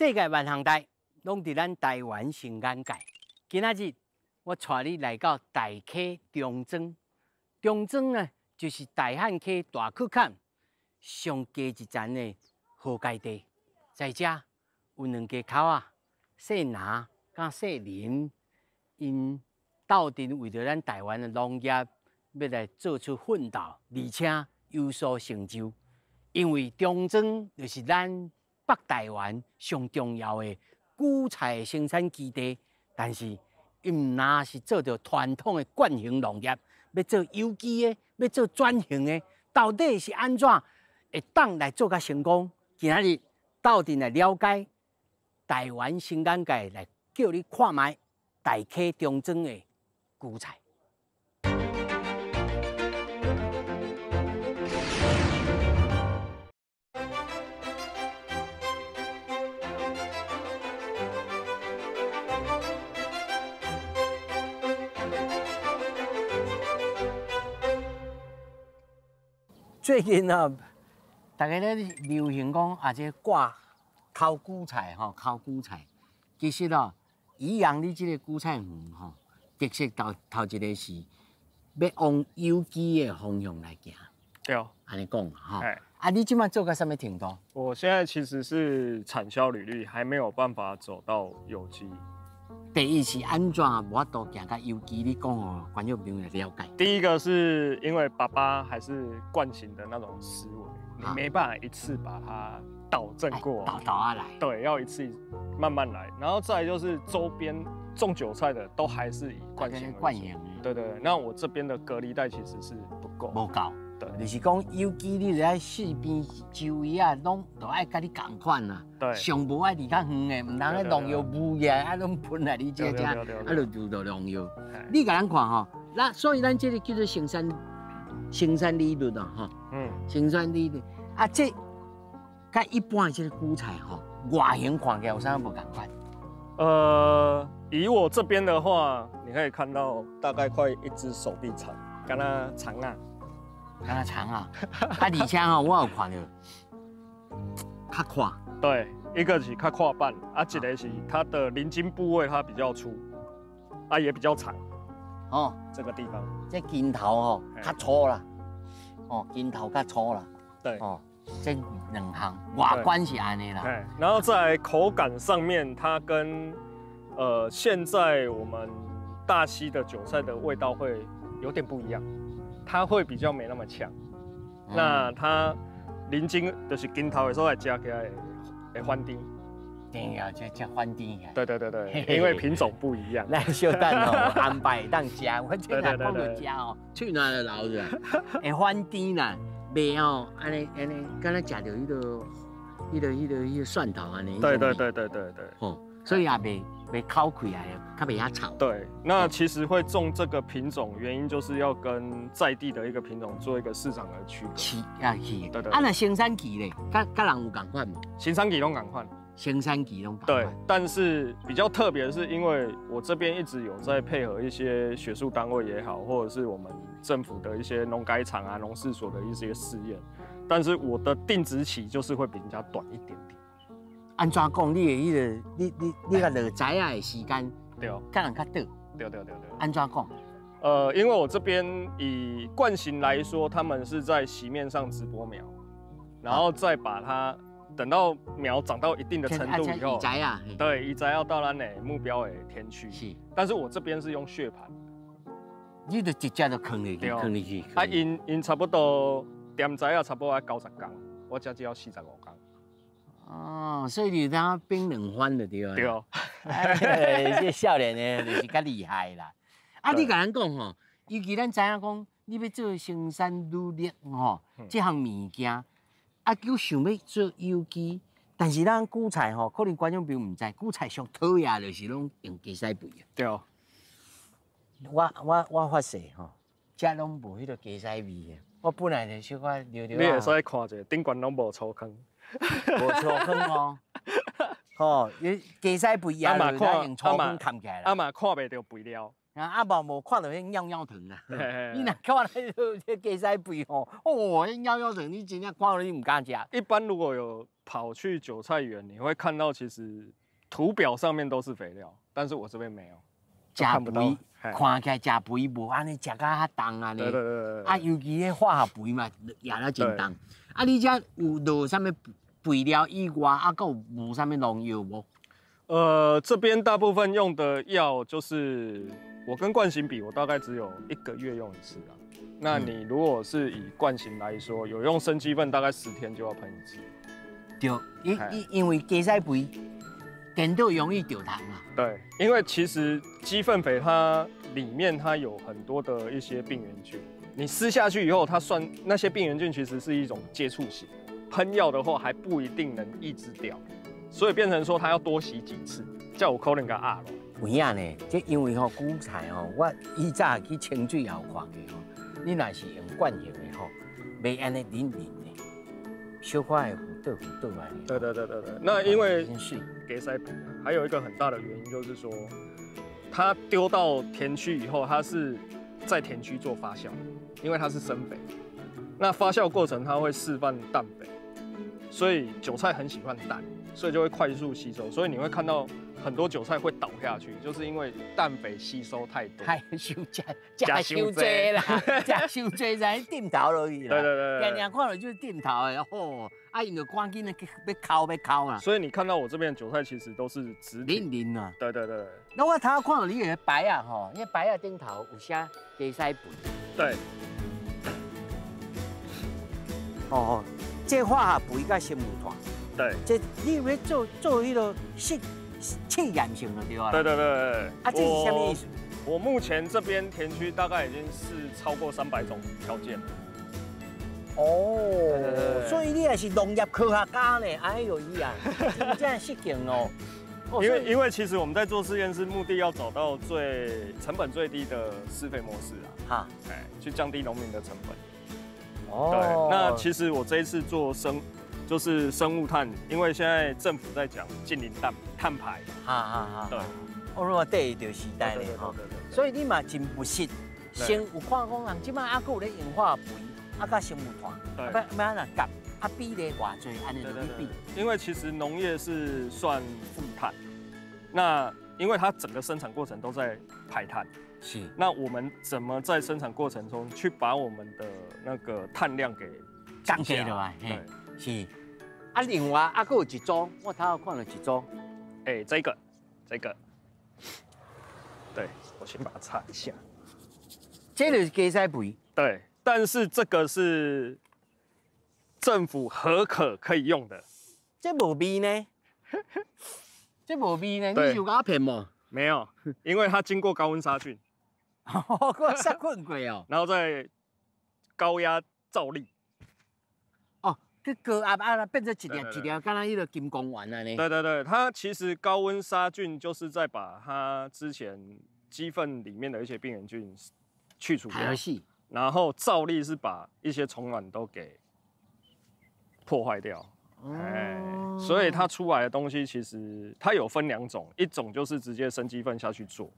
世界万项代，攏佇咱台灣新眼界。今仔日我帶你來到大溪中莊，中莊呢，就是大漢溪大堀崁上低一層的好佳地。在遮有兩家口仔，姓林佮姓林，𪜶鬥陣為著咱台灣的農業，欲來做出奮鬥，而且有所成就。因為中莊就是咱北台灣上重要的韭菜生產基地，但是伊毋若是做著傳統的慣行農業，欲做有機的，欲做轉型的，到底是按怎會當來做較成功？今仔日鬥陣來了解台灣新眼界，來叫你看覓大溪中莊的韭菜。最近啊，大家咧流行講啊，這掛烤韭菜吼，烤韭菜。其實哦，宜陽你這個韭菜園吼，特色頭頭一個是欲往有機的方向來行。對。按呢講吼。啊，你這擺做到啥物程度？我現在其實是產銷履歷還沒有辦法走到有機。第一是按怎無法度行到有機？你講予觀眾朋友來了解。第一個是因為爸爸還是慣行的那種思維，你沒辦法一次把它導正過。導導啊來。對，要一次慢慢來，然後再來就是周邊種韭菜的都還是以慣行。慣行。對對對，那我這邊的隔離帶其實是不夠。無夠。對，就是講有機，你著愛四邊周圍啊，攏都愛佮你仝款啊。對。上無愛離較遠的，毋通彼農藥霧起來，啊攏噴來你這這，啊就就著農藥。你共咱看吼，那所以咱這個叫做生產生產利率啊，吼。生產利率啊，這佮一般的這個韭菜吼，外形看起來有啥無仝款？以我這邊的話，你可以看到大概快一隻手臂長，敢若長啊。敢若長啊！啊，而且吼，我有看著較闊。對，一個是較闊半，啊，一個是它的鱗莖部位它比較粗，啊，也比較長。哦，這個地方。這根頭吼較粗啦，哦，根頭較粗啦。對。哦，這兩項外觀是按呢啦。然後在口感上面，它跟現在我們大溪的韭菜的味道會有點不一樣。它會比較沒那麼嗆，那它鱗莖就是根頭的時候來食起來會翻甜。對啊，這這翻甜啊。對對對對，因為品種不一樣。來小等哦，安排會當食，我這若講著食哦，喙瀾就流出來，會翻甜啦，袂哦，按呢按呢，敢若食著彼个、彼个、彼个、彼个蒜頭按呢。對對對對對對。吼，所以也袂袂口氣來，較袂遐臭。對，那其實會種這個品種，原因就是要跟在地的一個品種做一個市場的區隔。是啊，是。對對。啊，若生產期咧，佮佮人有仝款無？生產期攏仝款。生產期攏仝款。對，但是比較特別的是，因為我這邊一直有在配合一些學術單位也好，或者是我們政府的一些農改場啊、農試所的一些試驗，但是我的定植期就是會比人家短一點點。按怎講？你的彼個，你你你個落栽仔的時間，對，較人較短。對對對對。按怎講？因為我這邊以慣行來說，他們是在席面上直播苗，然後再把它等到苗長到一定的程度以後，對，移栽要到咱的目標的田區。是，但是我這邊是用穴盤，你就直接就囥入去，囥入去。啊，𪜶𪜶差不多掂栽仔差不多愛90工，我這只要45工。哦，所以你當變兩番就對了。對哦。這少年的就是較厲害啦。啊，你共咱講吼，尤其咱知影講，你欲做生產履歷吼，這項物件，啊，閣想欲做有機，但是咱韭菜吼，可能觀眾朋友毋知，韭菜上討厭就是攏用雞屎肥。對哦。我發誓吼，這攏無彼個雞屎味的。我本來就小可溜溜。你會使看者，頂懸攏無粗糠。無粗糠哦，吼，伊雞屎肥也落來用粗糠崁起來啦。啊嘛看袂著肥料。啊無無看著彼蟯蟯糖啦。你若看彼個雞屎肥吼，哦，彼蟯蟯糖你真正看著你毋敢食。一般如果有跑去韭菜园，你會看到其實圖表上面都是肥料，但是我這邊沒有。食肥，看起來食肥無按呢食甲較重按呢。對對對對。啊，尤其彼化學肥嘛，也了真重。啊，你遮有落啥物肥料以外，啊，閣有無啥物農藥無？這邊大部分用的藥就是我跟慣行比，我大概只有一個月用一次啦。那你如果是以慣行來說，有用生雞糞，大概10天就要噴一次。對，因為雞屎肥顛倒容易著蟲啊。對，因為其實雞糞肥它裡面它有很多的一些病原菌，你施下去以後，它算那些病原菌其實是一種接觸型，噴藥的話還不一定能抑制掉，所以變成說它要多洗幾次，才有可能共壓落。有影呢，這因為吼韭菜吼，我以早去清水也有看過吼，你若是用慣行的吼，袂按呢淋淋的，小可會浮倒浮倒來。對對對對對，那因為雞屎肥，還有一個很大的原因就是說，它丟到田區以後，它是在田區做發酵，因為它是生肥，那發酵過程它會釋放氮肥，所以韭菜很喜歡氮，所以就會快速吸收，所以你會看到很多韭菜會倒下去，就是因為氮肥吸收太多。太傷食，食傷濟啦，食傷濟才定頭落去啦。對對對對。定定看落就是定頭的，吼，啊，𪜶就趕緊的欲摳欲摳啦。所以你看到我這邊的韭菜其實都是直挺。腍腍啊。對對對。那我頭看到你的牌仔吼，你牌仔頂頭有寫雞屎肥。對。哦，這化學肥佮生物炭。對。這你有咧做做彼个試試驗性就對啊。對對對對。啊，這是啥物意思？我目前這邊田區大概已經是超過300種條件了。哦，所以你也是農業科學家呢？哎呦伊啊，真正失敬哦。因為其實我們在做試驗是目的要找到最成本最低的施肥模式啊，哈，哎，去降低農民的成本。哦，對，那其實我這一次做就是生物炭，因為現在政府在講淨零碳碳排，哈哈哈。對，我如果對著時代咧吼，所以你嘛真務實，先有看講人這擺猶閣有咧用化肥，啊佮生物炭，啊欲按怎夾，啊比例偌濟，按呢落去比。因為其實農業是算負碳，那因為它整個生產過程都在排碳，是。那我們怎麼在生產過程中去把我們的那個碳量給降低落來？對，是。啊，另外啊，閣有一組，我頭看著一組，欸，這個，對，我先把它擦一下。這就是雞屎肥。對，但是這個是政府核可可以用的。這無味呢？這無味呢？你有共我騙無？沒有，因為它經過高溫殺菌。閣殺菌過哦。然後再高壓造粒。去高壓啊，變做一粒一粒，敢若彼个金剛丸按呢。對對對，它其實高溫殺菌就是在把它之前雞糞裡面的一些病原菌去除掉，然後造粒是把一些蟲卵都給破壞掉。哎，所以它出來的東西其實它有分兩種，一種就是直接生雞糞下去做，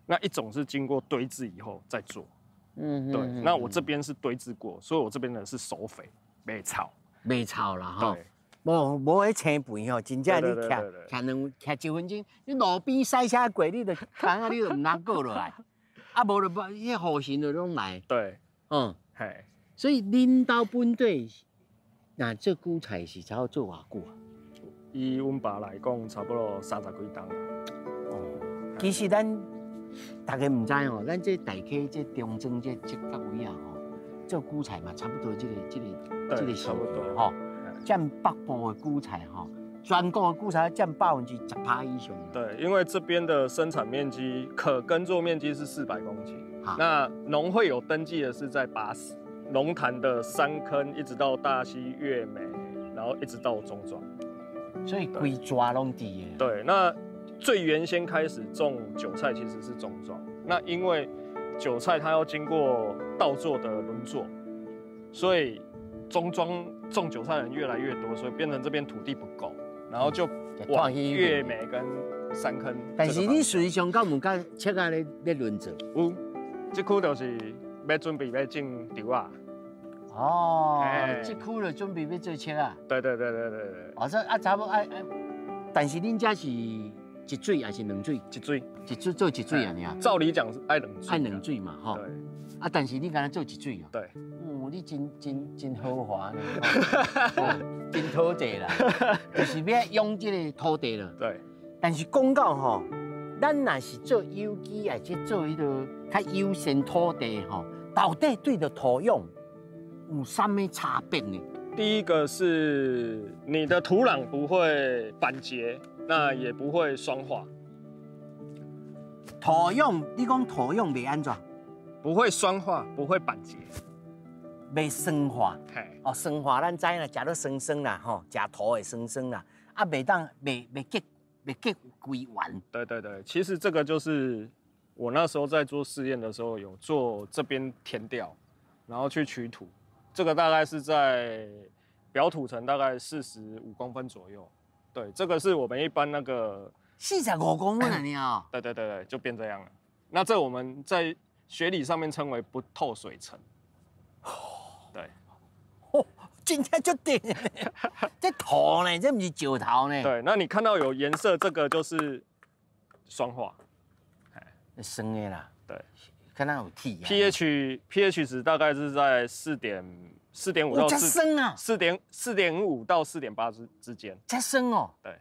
那一種是經過堆置以後再做。嗯，對，那我這邊是堆置過，所以我這邊的是熟肥，袂臭。袂臭啦吼，無無彼青肥吼，真正你徛徛兩徛一分鐘，你路邊賽車過，你就感覺你就毋通過落來，啊無就彼雨神就攏來。對，嗯，嘿，所以恁兜本底若做韭菜是差不多做偌久啊？以阮爸來講，差不多30幾冬。哦，其實咱大家毋知吼，咱這大溪這中莊這這角位啊吼，做韭菜嘛，差不多這個差不多吼，佔北部的韭菜吼，全國的韭菜佔10%以上。對，因為這邊的生產面積可耕作面積是400公頃，那農會有登記的是在80，龍潭的三坑一直到大溪月美，然後一直到中莊，所以規抓攏佇的。對，那最原先開始種韭菜其實是中莊，那因為韭菜它要經過稻作的輪作，所以中莊種韭菜的人越來越多，所以變成這邊土地不夠，然後就往月美跟三坑。但是你實際上敢有佮切仔咧輪作？有，這區就是欲準備欲種稻仔。哦，這區就準備欲做切啊。對對對對對對。哦，這啊差不多啊啊，但是恁遮是一水還是兩水？一水，一水做一水啊，爾。照理講是愛兩水。愛兩水嘛，吼。對。啊，但是你敢若做一水哦。對。哦，你真真真豪華呢，真土地啦，就是欲養這个土地啦。對。但是講到吼，咱若是做有機，還是做彼个較優先土地吼，到底對著土壤有啥物差別呢？第一個是你的土壤不會板結，那也不會酸化。土壤，你講土壤袂按怎？不會酸化，不會板結。袂酸化。哦，酸化咱知啦，食到酸酸啦，吼，食土會酸酸啦，啊，袂當袂袂結袂結歸完。對對對，其實這個就是我那時候在做試驗的時候，有做這邊填掉，然後去取土。這個大概是在表土層大概45公分左右。對，這個是我們一般那個45公分啊，你啊？對對對對，就變這樣了。那這我們在學理上面稱為不透水層。對，哦，真正足甜，這土呢，這毋是石頭呢。對，那你看到有顏色，這個就是酸化，酸的啦。對，敢若有鐵。 pH 值大概是在4.5到四酸啊，4.5到4.8之間。這酸哦。對。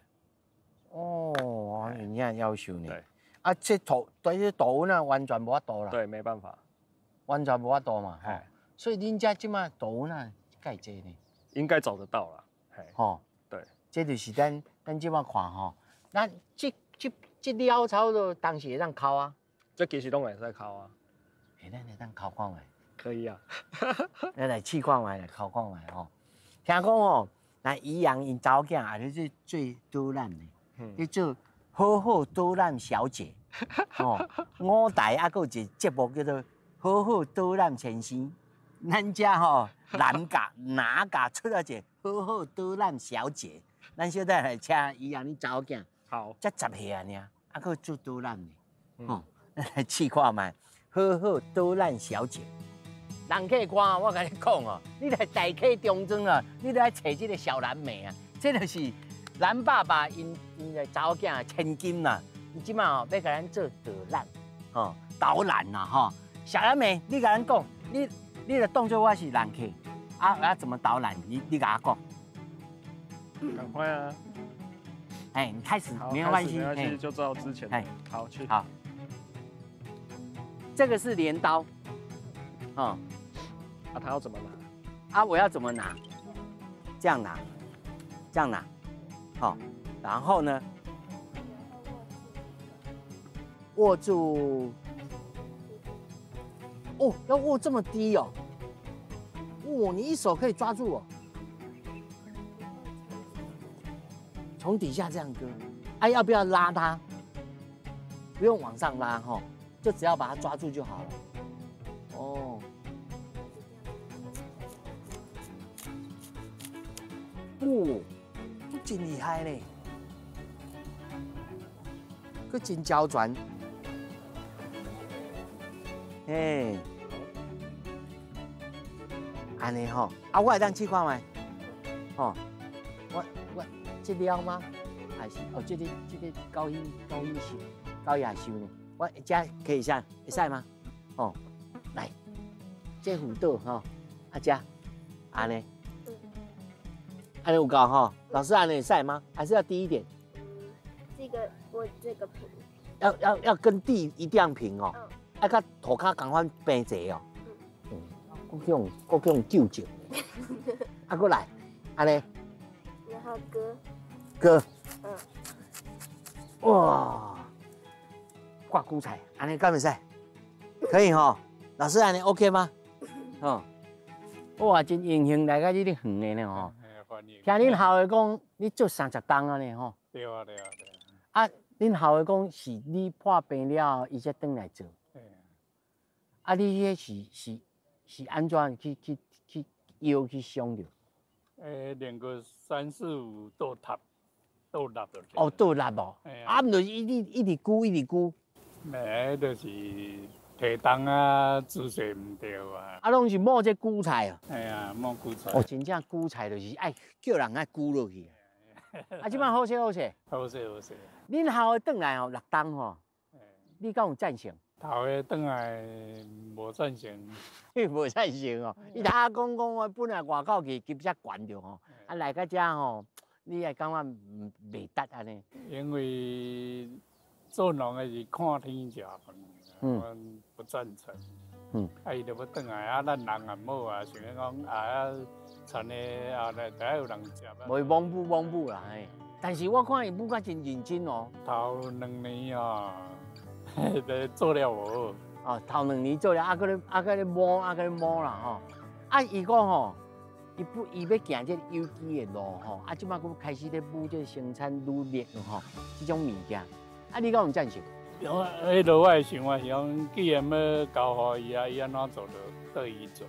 哦，真正夭壽呢。對。啊，這土對這土溫啊，完全無法度啦。對，沒辦法。完全無法度嘛，吼。所以恁遮這馬土溫啊，蓋濟呢？應該找得到啦。吼，對。這就是咱這馬看吼，咱這了差不多當時會當摳啊。這其實攏會使摳啊。欸，咱會當摳看覓？可以啊。咱來試看覓，來摳看覓吼。聽講吼，咱宜陽𪜶查某囝也咧做做導覽的，咧做好好導覽小姐。哦，五台猶閣有一个節目叫做《好好導覽先生》，咱遮吼南甲哪甲出了一个好好導覽小姐，咱小等來請宜陽𪜶查某囝。好。才10歲爾，猶閣做導覽的，吼，咱來試看覓，好好導覽小姐。人客官，我共你講哦，你來大溪中莊啊，你來揣這个小藍莓啊，這就是藍爸爸𪜶𪜶的查某囝千金啦。伊這馬哦欲共咱做導覽，吼，導覽啦吼。小藍莓，你共咱講，你著當做我是人客，啊，我要怎麼導覽？你共我講。趕快啊！哎，你開始，沒有關係，沒關係，就照之前。哎，好，去。好，這個是鐮刀，哦。啊，他要怎麼拿？啊，我要怎麼拿？這樣拿，這樣拿，好，然後呢？握住，哦，要握這麼低哦，哦，你一手可以抓住哦，從底下這樣割，哎，要不要拉它？不用往上拉哈，就只要把它抓住就好了。哦，哦，這真厲害嘞，閣真嬌轉。哎，按呢吼，啊，我會當試看覓？吼，我這了嗎？還是哦，這个高音高雅修呢？我這可以下，會使嗎？哦，來，這輔導吼，啊這，按呢，按呢有夠吼？老師按呢會使嗎？還是要低一點？這個我這個平。要跟地一定要平哦。啊，佮塗跤仝款平坐哦。嗯。閣去用糾正。啊，閣來，按呢。然後割。割。嗯。哇！掛菇菜，按呢敢會使？可以吼，老師按呢 OK 嗎？哦。哇，真榮幸來到這裡園的呢吼。聽恁校的講，你做30冬啊呢吼。對啊對啊對啊。啊，恁校的講是你破病了後，伊才轉來做。啊，你彼是按怎去腰去傷著？連個3、4、5倒塌，倒立就。哦，倒立哦。啊，毋就是一直一直龜，一直龜。沒，就是提重啊，姿势毋对啊。啊，攏是摸這韭菜哦。哎呀，摸韭菜。哦，真正韭菜就是愛叫人愛韭落去。啊，這擺好勢好勢。好勢好勢。恁後的轉來吼，6冬吼，你敢有贊成？頭的轉來無贊成。無贊成哦，伊頭仔講講我本來外口去急才懸著吼，啊來到遮吼，你會感覺袂值按呢？因為做農的是看天食飯，我不贊成。啊，伊就欲轉來啊，咱人也無啊，想欲講啊，田的後來得愛有人接啊。無罔補罔補啦嘿，但是我看伊舞甲真認真哦。頭2年哦，做了無。哦，頭2年做了，啊，閣咧啊，閣咧摸，啊，閣咧摸啦吼。啊，伊講吼，伊不伊欲行這個有機的路吼，啊，這擺閣開始咧舞這個生產愈熱吼，這種物件，啊，你敢有贊成？我彼落我的想法是講，既然欲交予伊啊，伊按怎做就對伊做。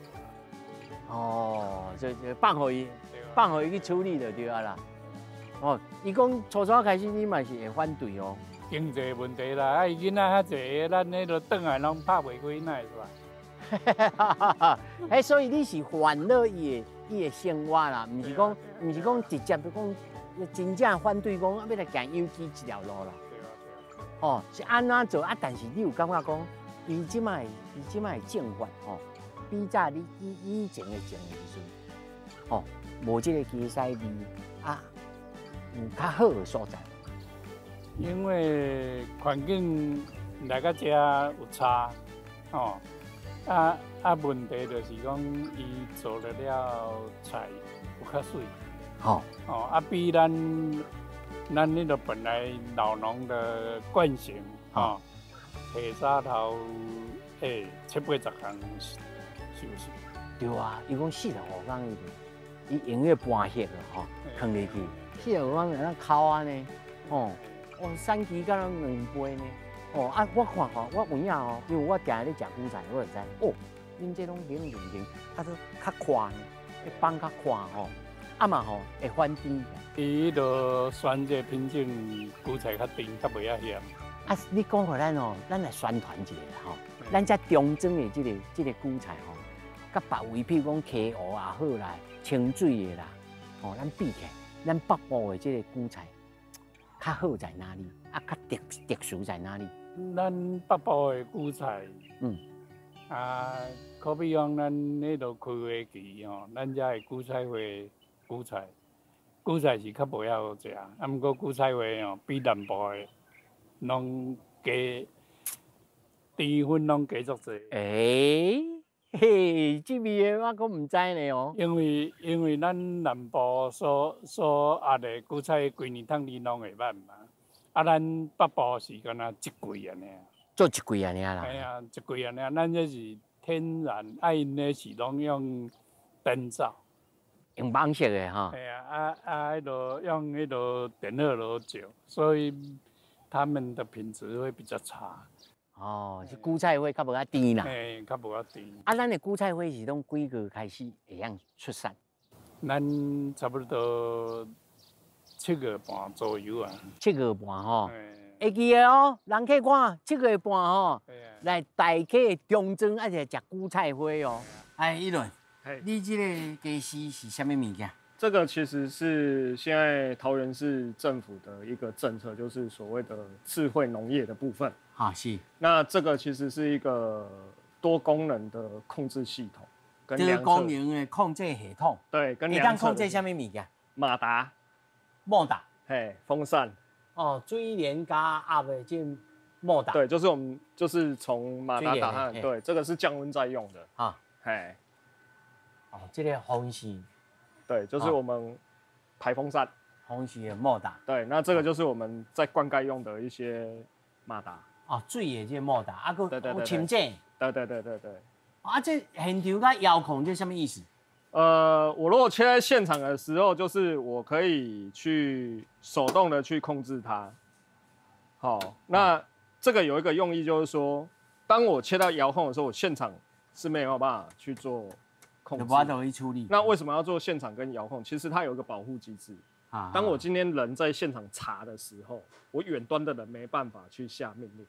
哦，就放予伊，放予伊去處理就對啊啦。哦，伊講初初開始你嘛是會反對哦。經濟問題啦，啊，伊囡仔較濟，咱彼落轉來攏拍袂開，哪會煞？欸，所以你是煩惱伊的生活啦，毋是講直接就講真正反對講欲來行有機這條路啦。哦，是按怎做啊？但是你有感覺講，伊這擺的種法吼，比早你以前的種的時陣，吼，無這個雞屎味啊，有較好的所在。因為環境來到遮有差，吼，啊問題就是講，伊做了了菜有較媠，吼，哦，啊比咱彼個本來老農的慣性，吼，提早頭七八十工收成。對啊，伊講45工伊伊用迄個盤葉吼，囥入去，45工會當烤按呢，吼。哦，產期敢若兩倍呢？哦啊，我看看，我有影哦，因為我定定咧食韭菜，我就知哦，恁這攏冷冷冷，啊，都較寬，彼放較寬吼，啊嘛吼會反甜。伊彼落選這品種韭菜較甜，較袂遐鹹。啊，你講予咱哦，咱來宣傳一下吼，咱遮中莊的這個韭菜吼，佮別位譬如講溪湖也好啦，清水的啦，吼，咱比起來，咱北部的這個韭菜。較好在哪裡？啊，較特殊在哪裡？咱北部的韭菜，啊，可比講咱彼落開花期吼，咱遮的韭菜花韭菜，韭菜是較無遐好食，啊，毋過韭菜花吼，比南部的攏加甜分攏加足濟。欸，嘿，這味的我閣毋知呢哦。因為咱南部所壓的韭菜，規年通年攏會挽嘛，啊，咱北部是敢若一季按呢。做一季按呢啦。嘿啊，一季按呢，咱這是天然，啊，𪜶那是攏用燈罩，用網色的吼。嘿啊，啊，彼落用彼落電火爐照，所以他們的品質會比較差。哦，是韭菜花較無遐甜啦。嘿，較無遐甜。啊，咱的韭菜花是攏幾月開始會曉出產？咱差不多7月半左右啊。7月半吼，會記得哦，人客看7月半吼，來大溪中莊啊，來食韭菜花哦。哎，一倫，你這個家私是啥物物件？這個其實是現在桃園市政府的一個政策，就是所謂的智慧農業的部分。啊，是。那這個其實是一個多功能的控制系統，多功能的控制系統。對，跟會當控制啥物物件？馬達。馬達。嘿，風扇。哦，水簾加壓的這馬達。對，就是我們就是從馬達打上，對，這個是降溫在用的。啊，嘿。哦，這個風扇。對，就是我們排風扇。風扇的馬達。對，那這個就是我們在灌溉用的一些馬達。哦，水的這個馬達，啊，閣有深井。對對對對對。啊，這現場佮遙控，這啥物意思？我如果切在現場的時候，就是我可以去手動的去控制它。好，那這個有一個用意，就是說，當我切到遙控的時候，我現場是沒有辦法去做控制。無法度去處理。那為什麼要做現場跟遙控？其實它有一個保護機制。當我今天人在現場查的時候，我遠端的人沒辦法去下命令。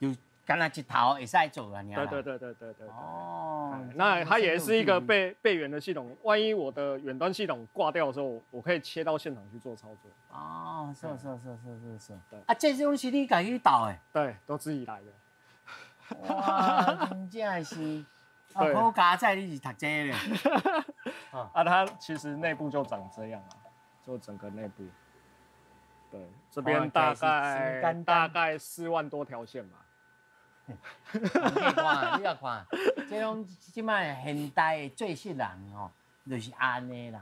就干焦一头會使做啊，對對對對對對。哦，那它也是一個備援的系統，萬一我的遠端系統掛掉的時候，我可以切到現場去做操作。哦，是是是是是是。對。啊，這種是你家己鬥的？對，都自己來的。哇，真正是。啊，好佳哉，你是讀這個的。啊，它其實內部就長這樣啊，就整個內部。對，這邊大概4萬多條線吧。你看，你來看，這種這擺現代的做事人吼，就是按呢啦，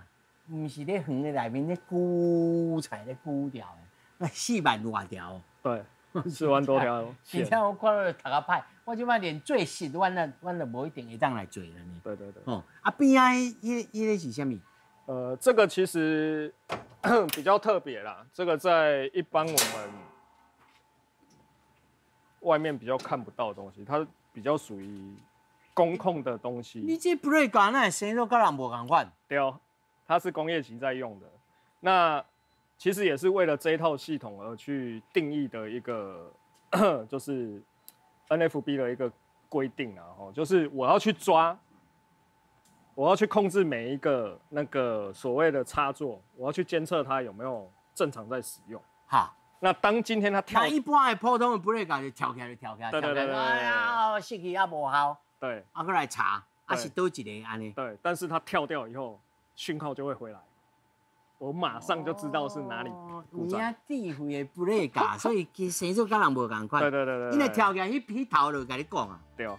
毋是咧園的內面咧韭菜咧韭掉的，那4萬多條。對，4萬多條。而且我看到讀較歹，我這擺連做實，阮就無一定會當來做了呢。對對對。哦，啊邊仔彼個是啥物？這個其實比較特別啦，這個在一般我們外面比較看不到的東西，它比較屬於工控的東西。你這 breaker 哪會生做佮人無仝款？對哦，它是工業級在用的。那其實也是為了這一套系統而去定義的一個，就是 NFB 的一個規定啊，就是我要去抓。我要去控制每一個那個所謂的插座，我要去監測它有沒有正常在使用。好，那當今天它跳，那一般的普通的 breaker 就跳起來就跳起來，對對對對，哎呀，失去也無效。對，啊，閣來查，啊是佗一個按呢？對，但是它跳掉以後，訊號就會回來，我馬上就知道是哪裡故障。有影智慧的 breaker，所以其實生做佮人無仝款。對對對對，伊若跳起來，彼頭就共你講啊。對哦。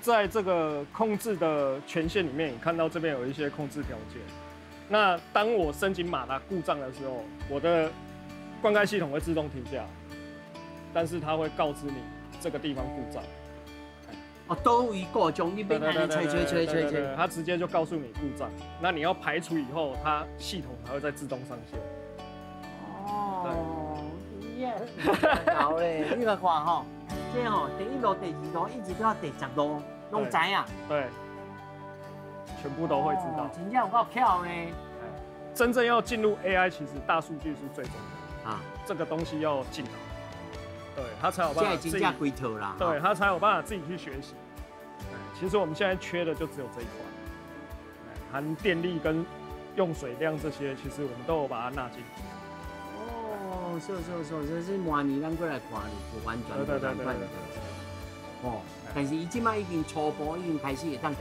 在這個控制的權限裡面，你看到這邊有一些控制條件。那當我申請馬達故障的時候，我的灌溉系統會自動停下，但是它會告知你這個地方故障。哦，佗位故障，你免按呢吹吹吹吹吹，它直接就告訴你故障。那你要排除以後，它系統還會再自動上線。哦，耶，好嘞，你來看吼，這吼第一路、第二路，一直到第10路。攏知影，對，全部都會知道。真正有夠巧呢。真正要進入 AI，其實大數據是最重要的啊。這個東西要進來，對，他才有辦法自己。對，他才有辦法自己去學習。其實我們現在缺的就只有這一塊，含電力跟用水量這些，其實我們都有把它納進來。哦，是是是，這是明年咱過來看，就完全對對對對。哦，但是伊這擺已經初步已經開始會當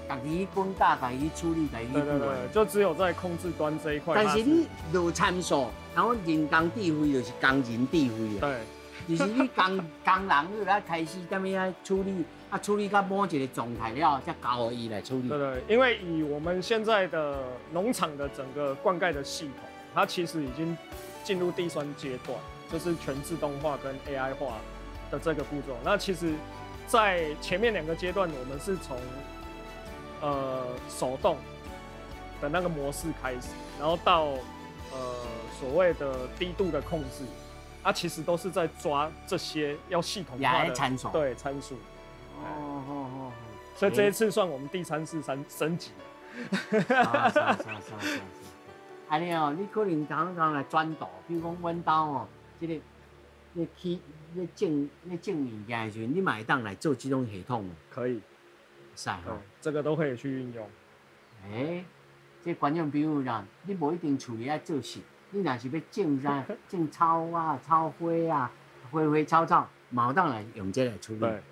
家己去滾打，家己去處理，家己去。對對對，就只有在控制端這一塊。但是你落參數，然後人工智慧就是工人智慧啊。對，就是你工人，你來開始踮遐處理，啊處理到某一個狀態了，才交予伊來處理。對對，因為以我們現在的農場的整個灌溉的系統，它其實已經進入第三階段，就是全自動化跟 AI 化的這個步驟。那其實，在前面2個階段，我們是從手動的那個模式開始，然後到所謂的低度的控制，啊，其實都是在抓這些要系統化的參數，對參數。哦哦哦，所以這一次算我們第3次升級。是是是是是。按呢哦，你可能常常來轉導，比如講阮兜哦，這個你起你種你種物件的時陣，你嘛會當來做這種系統。可以。會使吼，這個都可以去運用。欸，這觀眾朋友啦，你無一定厝裡愛做事，你若是欲種啥，種草啊、草花啊、花花草草，嘛有當來用這來處理。對。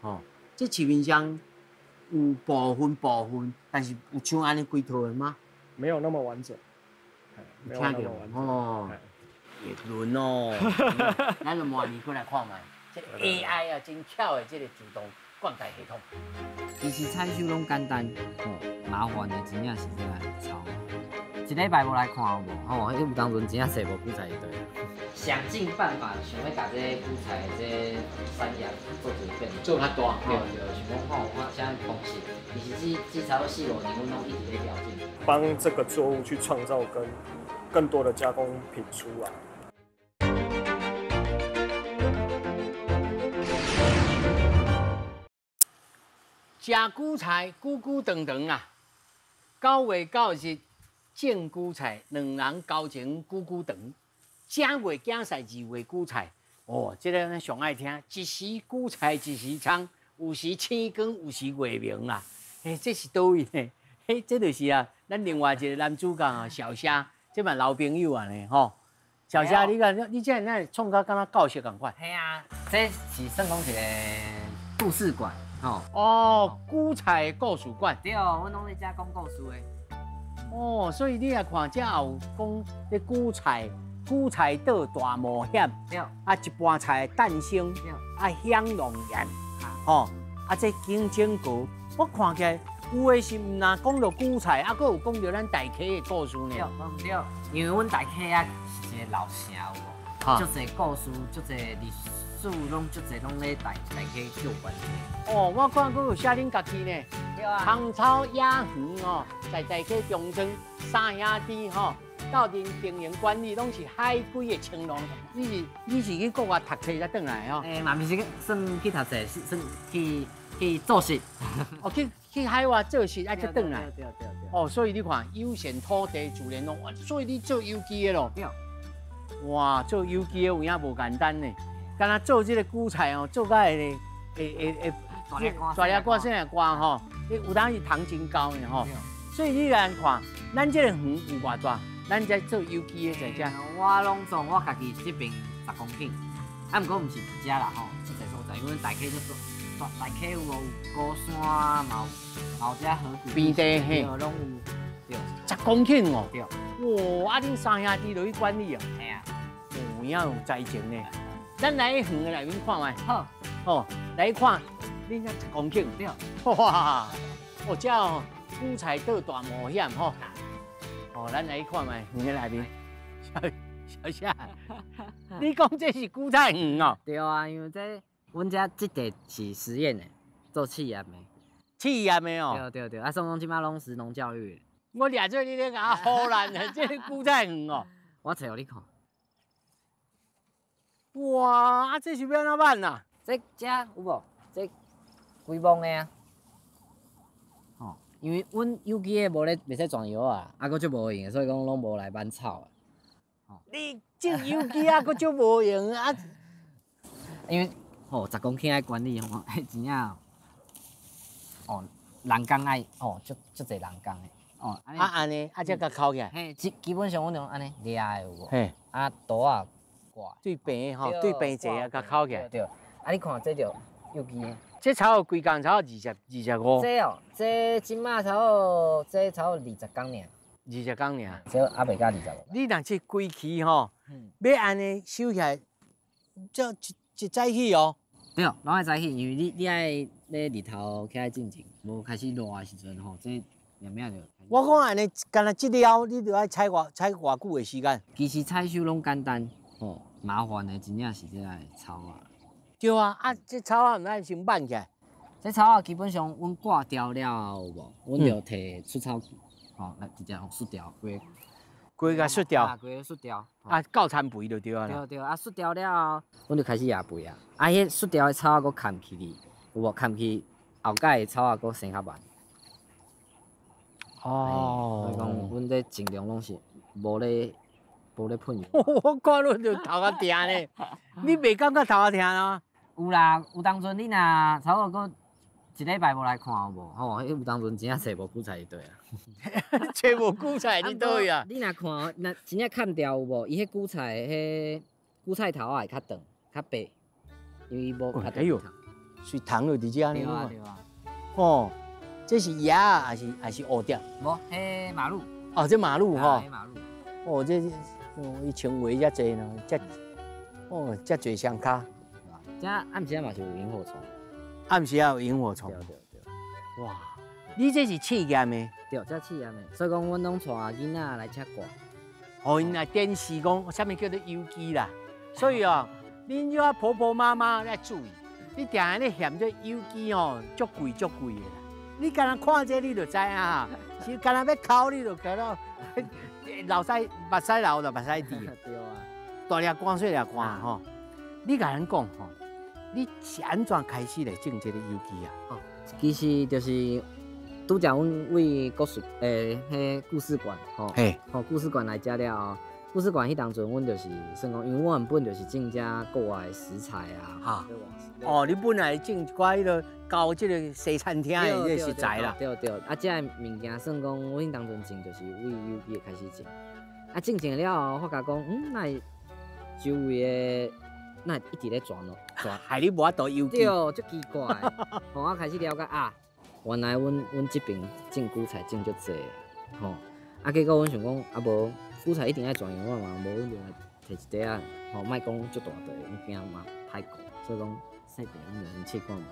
吼，這市面上有部分部分，但是有像按呢規套的嗎？沒有那麼完整。沒有那麼完整。哦。會輪哦，咱就明年閣來看覓，這 AI 啊，真巧的這個自動灌溉系統。其實採收攏簡單，吼，麻煩的真正是這個草。一禮拜無來看有無？吼，彼有當陣真正踅無韭菜就對了。想盡辦法想欲共這個韭菜的這個產業做一個變，做較大。對對，想講看有看啥物方式。其實這差不多4、5年，阮攏一直咧調整。幫這個作物去創造更多的加工品出來。食韭菜，久久長長啊！9月9日種韭菜，兩人交情久久長。正月囝婿，二月韭菜，哦，這个咱上愛聽，一時韭菜一時蔥，有時星光，有時月明啦。嘿，這是佗位呢？嘿，這就是啊，咱另外一個男主角啊，小蝦，這嘛老朋友啊呢，吼。小蝦，你看你這哪會創甲敢若教室仝款？嘿啊，這是算講一个故事館，吼。哦，韭菜故事館。對，阮攏咧遮講故事的。哦，所以你也看，這有講這韭菜，韭菜島大冒險。對。啊，一盤菜誕生。對。啊，香龍岩。吼，啊，這景真閣，我看起來有的是毋若講著韭菜，啊，閣有講著咱大溪的故事呢。對，對，因為阮大溪啊是一個老城有無？足濟故事，足濟歷史，攏足濟攏咧大溪有關係。哦，我看閣有寫恁家己呢。對啊。芳草雅園哦，在大溪中庄三兄弟吼，鬥陣經營管理，攏是海歸的青農。你是去國外讀冊才轉來吼？欸，嘛毋是算去讀冊，是算去做事。哦，去海外做事，啊，才轉來。對對對。哦，所以你看，悠閒土地自然農，所以你做有機的咯。對。哇，做有機的有影無簡單呢。敢若做這個韭菜哦，做甲會會大粒瓜，大粒瓜，細粒瓜吼，你有當時糖真高呢吼。所以你來看，咱這個園有偌大？咱這做有機的在遮。我攏總我家己這邊10公頃，啊，毋過毋是佇遮啦吼，足濟所在，因為阮大溪足多，大溪有無有高山，嘛有遮河谷邊地嘿，攏有。對。10公頃哦。對。哇，啊，恁三兄弟落去管理哦。嘿啊。有影有才情呢。咱來園的內面看覓。好。哦，來看，恁遮10公頃。對。哇，哦，這哦，韭菜島大冒險吼。哦，咱來看覓園的內面。小夏，你講這是韭菜園哦？對啊，因為這阮遮這塊是實驗的，做試驗的。試驗的哦。對對對，啊，算講這擺攏食農教育。我掠做你咧共我唬爛的，這個韭菜園哦。我揣予你看。哇，啊，這是欲按怎辦啊？這遮有無？這規網的啊。吼，因為阮有機的無咧，袂使裝藥啊，啊，閣足無閒的，所以講攏無來挽草啊。你種有機啊，閣足無閒啊？因為吼10公頃愛管理吼，彼真正哦，人工愛哦，足濟人工的。哦，啊按呢，啊才共摳起來。嘿，基本上阮用按呢掠的有無？嘿。啊，刀仔掛。對平吼，對平坐啊，共摳起來。對。啊，你看這就有機的。這差不多規工差不多25。這哦，這這馬差不多，這差不多20工爾。20工爾。這還袂到25。你若這規期吼，欲按呢收起來，這一早起哦。對，攏愛早起，因為你愛咧日頭起來進前，無開始熱的時陣吼，這慢慢就。我講按呢，干焦這了，你就愛採偌久的時間？其實採收攏簡單，吼，麻煩的真正是這个草仔。對啊，啊，這草仔毋愛先挽起來。這草仔基本上，阮割掉了後有無？阮就提除草機，吼，來直接予除掉規。規共除掉。規个除掉。啊，夠田肥就對啊啦。對對，啊，除掉了後，阮就開始壓肥啊。啊，彼除掉的草仔閣砍去哩，有無？砍去後蓋的草仔閣生較慢。哦。所以講，阮這盡量攏是無咧噴藥。我看你就頭殼疼咧，你袂感覺頭殼疼啊？有啦，有當陣你若差不多閣一禮拜無來看有無？吼，彼有當陣真正揣無韭菜就對啊。揣無韭菜佇佗位啊？你若看，若真正砍掉有無？伊彼韭菜彼韭菜頭仔會較長、較白，因為伊無。哎喲，随糖就佇遮呢。對啊對啊。哦，這是鴨還是蝴蝶？無，彼馬路。哦，這馬路吼。馬路。哦，這伊穿圍遮濟呢，遮哦遮濟雙跤。遮暗時仔嘛是有螢火蟲。暗時仔有螢火蟲。對對對。哇，你這是試驗的？對，這試驗的，所以講阮攏帶囡仔來遮掛。哦，𪜶來展示講啥物叫做有機啦。所以哦，恁遐婆婆媽媽要注意，你定定咧嫌這有機吼，足貴足貴的啦。你干焦看這你就知影哈，是干焦欲摳你就覺得流屎目屎流就目屎滴。對啊。大粒瓜細粒瓜吼，你共咱講吼，你是按怎開始來種這個有機啊？哦，其實就是拄則阮為故事，彼故事館吼，吼故事館來遮了後，故事馆彼当阵，阮就是算讲，因为我原本就是种遮国外的食材啊。哦，你本来种一寡彼个交这个西餐厅的这个食材啦。对对，啊，这个物件算讲，阮彼当阵种就是为有机开始种。啊，种种了后，发觉讲，哪会周围的哪会一直咧传咯，传。害你无法度有机。对，足奇怪的。吼，我开始了解啊，原来阮这爿种韭菜种足济，吼。啊，结果阮想讲，啊无韭菜一定爱全药啊嘛，无阮就来提一袋仔，吼，莫讲足大袋，阮惊嘛歹顾，所以讲细袋阮就先试看觅。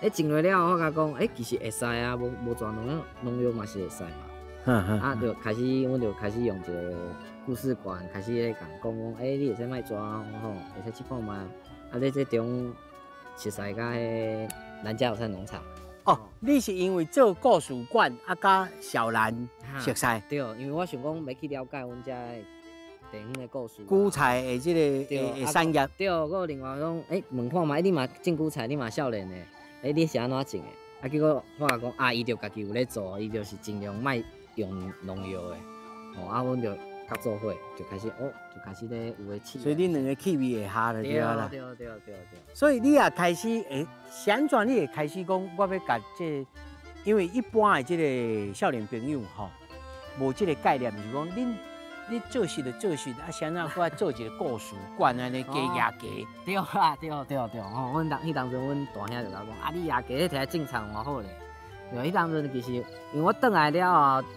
欸，种落了后，发觉讲，欸，其实会使啊，无全农药，农药嘛是会使嘛。啊，就开始，阮就开始用一个故事馆，开始咧共讲讲，欸，你会使莫抓吼，会使试看觅。啊，你这中熟似佮彼咱遮有菜农场。哦，你是因为做故事馆啊，佮小兰熟似？对，因为我想讲欲去了解阮遮的地方的故事。韭菜的这个的产业。对，阁有另外讲，欸，问看觅，你嘛种韭菜，你嘛少年的，欸，你是按怎种的？啊，结果发觉讲，啊，伊就家己有咧做，伊就是尽量莫用农药的，吼，啊，阮就佮做伙，就开始哦，就开始咧有咧试。所以恁两个气味会合就对啦。对对对对对。所以你也开始会，是按怎你会开始讲，我欲共这个，因为一般的这个少年朋友吼，无这个概念，就是讲恁你做事就做事，啊，啥怎阁爱做一个故事馆按呢加压价？对啦，对对对，吼，阮当彼当阵，阮大兄就共我讲，啊，你压价你提来种田偌好咧。对，彼当阵其实，因为我转来了后，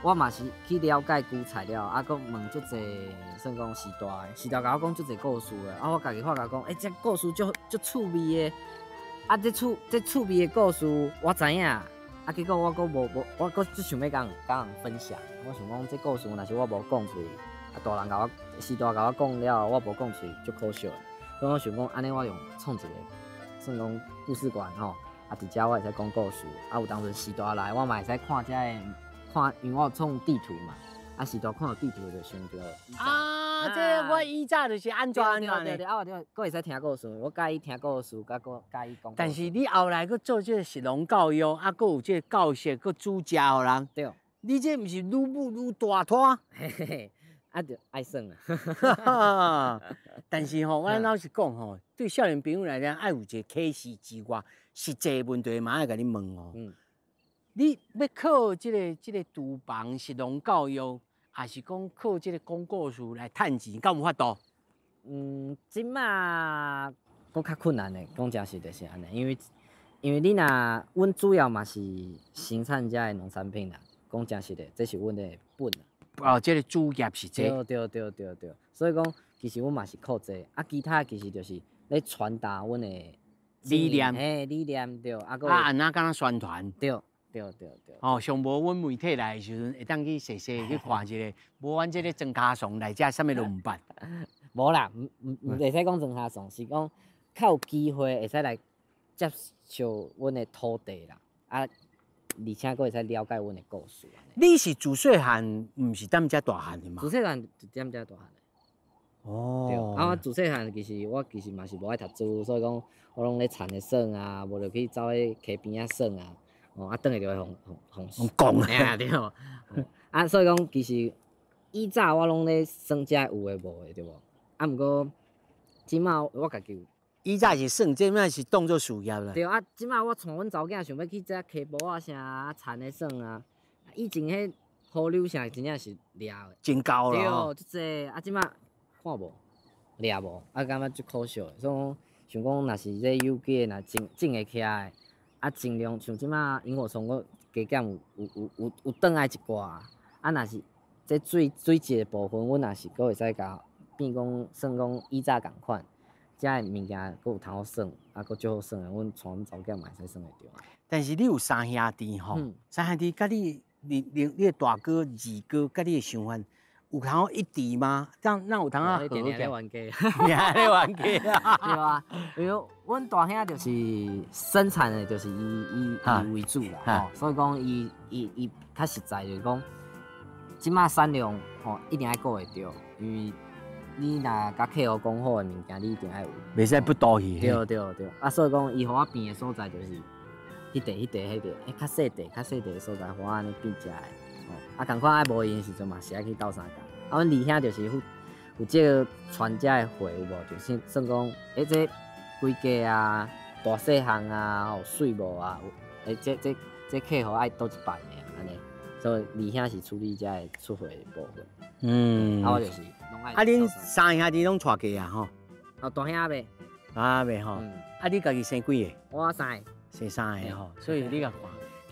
我嘛是去了解韭菜了，啊，阁问足济，算讲序大的，序大共我讲足济故事的，啊，我家己发觉讲，欸，这故事足足趣味的，啊，这趣味的故事我知影，啊，结果我阁无无，我阁足想欲共人分享，我想讲这故事若是我无讲出去，啊，大人共我序大共我讲了，我无讲出去，足可惜的，所以我想讲，按呢我用创一个，算讲故事馆吼，啊，伫遮我会使讲故事，啊，有当阵序大来，我嘛会使看遮的。看，因为我有创地图嘛，啊，序大看著地图就想著。啊，这我以早就是按怎按怎的。对对，啊，我就阁会使听故事，我佮意听故事，佮阁佮意讲。但是你后来阁做这个食农教育，啊，阁有这个教学，阁煮食予人。对。你这毋是愈舞愈大摊？嘿嘿嘿，啊，就爱耍啦。但是吼，我老实讲吼，对少年朋友来讲，爱有一个启示之外，实际问题嘛爱共你问哦。你欲靠这个厨房食农教育，抑是讲靠这个讲故事来趁钱，敢有法度？嗯，这马阁较困难的，讲诚实就是按呢，因为你若阮主要嘛是生产遮的农产品啦，讲诚实的，这是阮的本啦。哦，这个主业是这个。对对对对对，所以讲其实阮嘛是靠这个，啊，其他其实就是咧传达阮的理念，嘿，理念对，啊，阁啊，按怎敢若宣传？对。对对对。哦，上无阮媒体来的时阵，会当去细细去看一下，无阮这个庄跤倯来遮，啥物拢毋捌。无啦，毋袂使讲庄跤倯，是讲较有机会会使来接触阮的土地啦，啊，而且阁会使了解阮的故事。你是自细汉，毋是踮遮大汉的吗？自细汉就踮遮大汉的。哦。对，啊，我自细汉其实我其实嘛是无爱读书，所以讲我拢咧田咧耍啊，无就去走去溪边仔耍啊。哦，啊，转来就会予予予讲啊，对。啊，所以讲其实以早我拢咧耍遮有的无的，对无？啊，毋过这马我家己有。以早是耍，这马是当做事业啦。对啊，这马我带阮查某囝想欲去遮溪埔仔啥啊，田咧耍啊。以前彼河流啥真正是掠的。真厚咯。对，足济啊，这马看无，掠无，啊，感觉足可惜的。所以讲，想讲若是这有机的，若种种会起来。啊，尽量像这马萤火虫，阁加减有转来一寡。啊，若是这水质的部分，阮若是阁会使共变讲，算讲以早仝款，遮的物件阁有通好耍，啊，阁足好耍的，阮带阮查某囝嘛会使耍会著。但是你有三兄弟吼，三兄弟佮你的大哥、二哥佮你的想法有通好一致吗？这样咱有通好合起来？定定咧冤家。对啊，因为阮大兄就是生产的，就是伊为主啦，吼，所以讲伊较实在就是讲，这马产量吼一定爱顾会著，因为你若共客户讲好的物件，你一定爱有。袂使不赌去。对对对，啊，所以讲伊予我变的所在就是彼块彼块彼块，欸，较细块较细块的所在，予我按呢变食的。吼，啊，仝款爱无闲的时阵嘛，是爱去斗相共。啊，阮二兄就是负有這個傳遮的貨有無？就是算講，這規家啊，大細項啊，吼，稅務啊，這客戶愛佗一辦的按呢，所以二兄是處理遮的出貨的部分。啊，我就是攏愛。啊，恁三兄弟攏娶過啊？吼？哦，大兄未。啊，未吼。啊，你家己生幾個？我三個。生三個吼，所以你共看，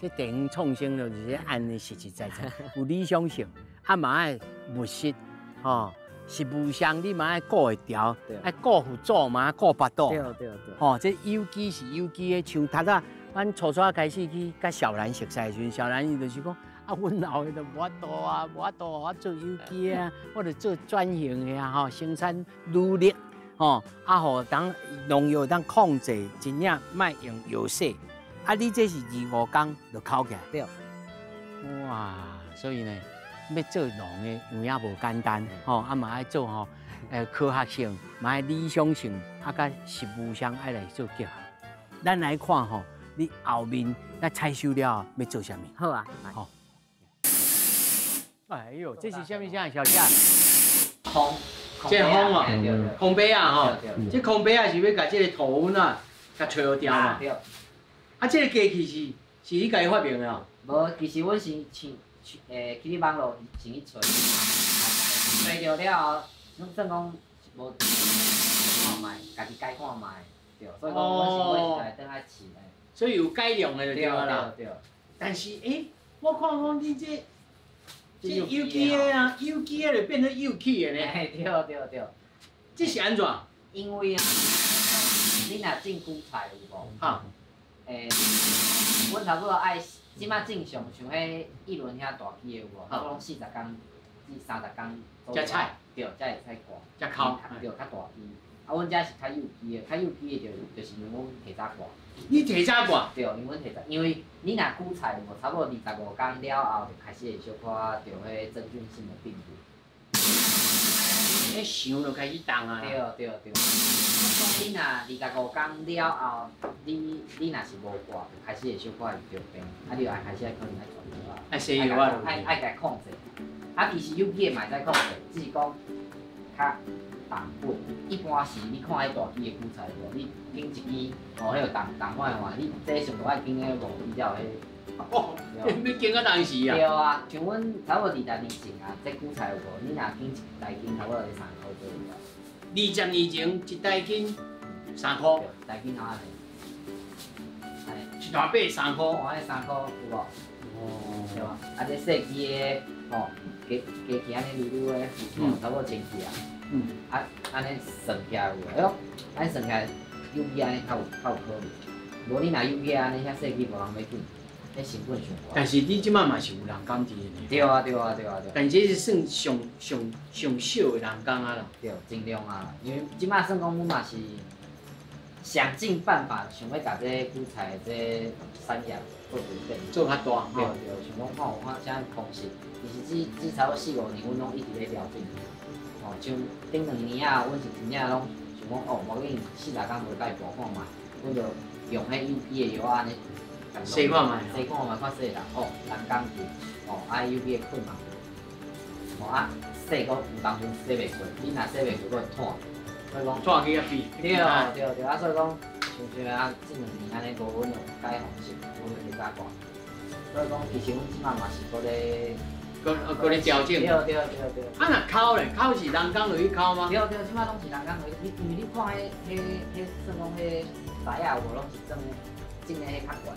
這地方創生就是按呢實實在在，有理想性，啊嘛愛務實，吼。食物上你嘛愛顧會牢，愛顧腹肚嘛，顧腹肚。對對對。吼，這有機是有機的，像頭早阮初初開始去佮小蘭熟似的時陣，小蘭伊就是講啊，阮老的都無法度啊，無法度我做有機啊，我就做轉型的啊，吼，生產努力，吼，啊，予當農藥當控制，真正莫用藥洗。啊，你這是25工就摳起來。對。哇，所以呢。欲做農的有影無簡單，吼，啊嘛愛做吼，科學性，嘛愛理想性，啊，佮實務上愛來做結合。咱來看吼，你後面咱採收了後欲做啥物？好啊，好。哎喲，這是啥物啥？小姐？烘，這烘哦，烘焙仔吼，這烘焙仔是欲共這个土溫啊，共除掉嘛。對。啊，這个機器是你家己發明的哦？無，其實阮是像。去咧網路先去揣，揣著了後，攏算講無看覓，家己改看覓，對，所以講阮是買一台轉來試的。所以有改良的就對啦。對對。但是我看講你這有機的啊，有機的就變做有機的呢。嘿，對對對。這是按怎？因為啊，你若種韭菜有無？哈。阮差不多愛。這擺正常像彼一輪遐大支的有無？都攏40工至30工左右。才採。對，才會使割。才摳。對，較大支。啊，阮遮是較幼枝的，較幼枝的就是因為阮提早割。你提早割？對，因為阮提早，因為你若韭菜有無，差不多25工了後，就開始會小可著彼真菌性的病毒。彼泅就開始動啊。對對對。你若25工了後，你若是無割，就開始會小可會著病，啊，你就愛開始愛可能愛轉藥啊，愛洗藥啊，愛共控制。啊，其實有機的嘛會使控制，只是講較重本。一般是你看彼大支的韭菜無，你揀一支，哦，彼個重重看看，你這上無愛揀彼五支才有彼。哦，欲揀到當時啊？對啊，像阮差不多20年前啊，這韭菜有無？你若揀一大斤，差不多要3箍左右。20年前一大斤3箍，大斤啊，按呢，一大把3箍，按呢3箍有無？哦，對吧？啊，這細支的吼，加加起按呢溜溜的，差不多千幾啊。啊，按呢算起來有無？哎喲，按呢算起來有機按呢較有可能。無你若有機按呢遐細支無人欲揀，彼成本上懸。但是你這擺嘛是有人工佇的。對啊對啊對啊對。但這是算上上上少的人工啊啦。對，盡量啊，因為這擺算講阮嘛是想盡辦法，想欲共這韭菜這產業做發展，做較大。對對，想講看有看啥方式。其實這差不多4、5年，阮攏一直咧調整。哦，像頂兩年啊，阮是真正攏想講哦，無要緊，40工無共伊拔看覓，阮就用彼有機的藥按呢。洗看覓，洗看覓，看洗人哦，人工去，哦，啊有機的困嘛，哦啊洗閣有當陣洗袂出，你若洗袂出，閣會湠，所以講湠去遐變。對對對，啊所以講，像像啊，這兩年按呢，無阮就改方式，阮就提早割。所以講，其實阮這擺嘛是閣咧，閣咧調整。對對對對。啊若摳咧，摳是人工落去摳嗎？對對，這擺攏是人工落去，你因為你看彼、彼、彼算講彼材仔有無攏是裝種的彼較懸。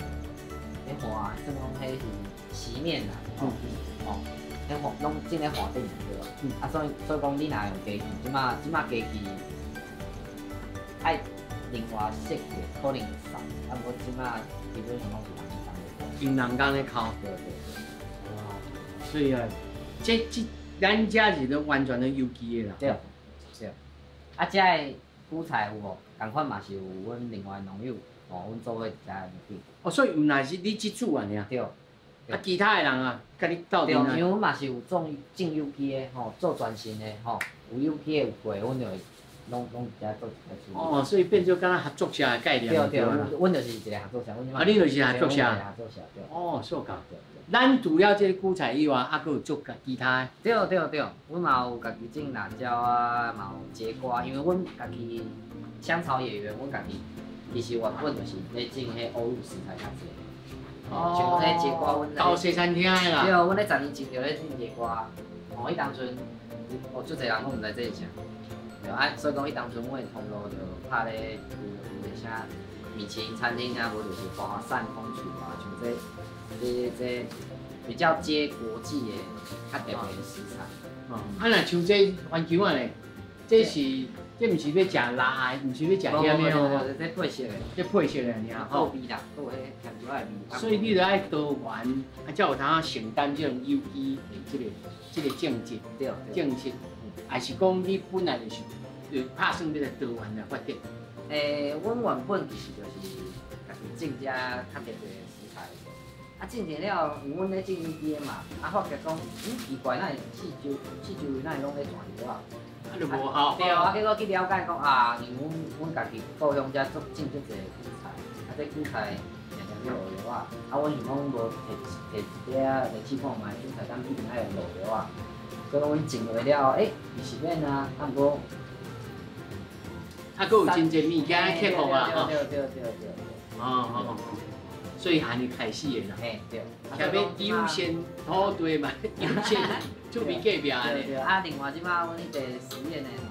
彼花算講彼是席面啦，哦，彼花攏種咧花頂對無？啊，所以講你若用機器，這擺機器愛另外設計，可能會瘦，啊，毋過這擺基本上攏是人工咧摳。用人工咧摳。對對對。哇，所以啊，這咱遮是都完全都有機的啦。對對。啊，遮的韭菜有無？仝款嘛是有阮另外農友，哦，阮做伙遮的。哦，所以毋但是你這組爾。對。啊，其他的人啊，共你鬥陣啊。對，因為阮嘛是有種種有機的吼，做全新的吼，有有機的有過，阮就會拢伫遐做一个处理。哦，所以变做敢若合作社的概念。对对，阮就是一个合作社，阮啊，你就是合作社。合作社对。哦，そうか。咱除了这个韭菜以外，还阁有做其他的。对对对，阮嘛有家己种辣椒啊，嘛有节瓜，因为阮家己香草野园，阮家己其实原本就是咧种彼欧陆食材较济。哦。像彼节瓜，阮到西餐厅的啦。对，阮咧10年前就咧种节瓜。哦，彼当阵，哦，足济人拢毋知这是啥。对啊，所以讲彼当阵阮的通路就拍咧有啥米其林餐厅啊，无就是华山风厨啊，像这比较接国际的较特别的食材。哦，啊，若像这番茄仔咧，这是这毋是欲食辣的，毋是欲食咸的哦。这配色的，这配色的尔吼。味啦，阁有彼甜椒的味。所以你著爱多元，啊，才有通承担这种有机的这个政策，政策，还是讲你本来就是就拍算欲来多元来发展？阮原本其实就是家己种遮较特别的食材。啊，种一了，因为阮咧种有机的嘛，啊，发觉讲，奇怪，哪会四周围哪会拢咧传药啊？啊，就无效。对啊，结果去了解讲啊，因为阮家己故乡遮种足济韭菜，啊，这韭菜定定咧落药啊，啊，阮想讲无摕一块仔来试看觅，韭菜敢一定爱落药啊？所以讲阮种落了后，欸，是免啊，啊，毋过，啊，阁有真济物件克服啊，对对对对对。哦哦。所以按呢开始的啦，嘿对，特别优先土地嘛，优先厝边隔壁的。对对，啊，另外这摆阮彼个实验的吼，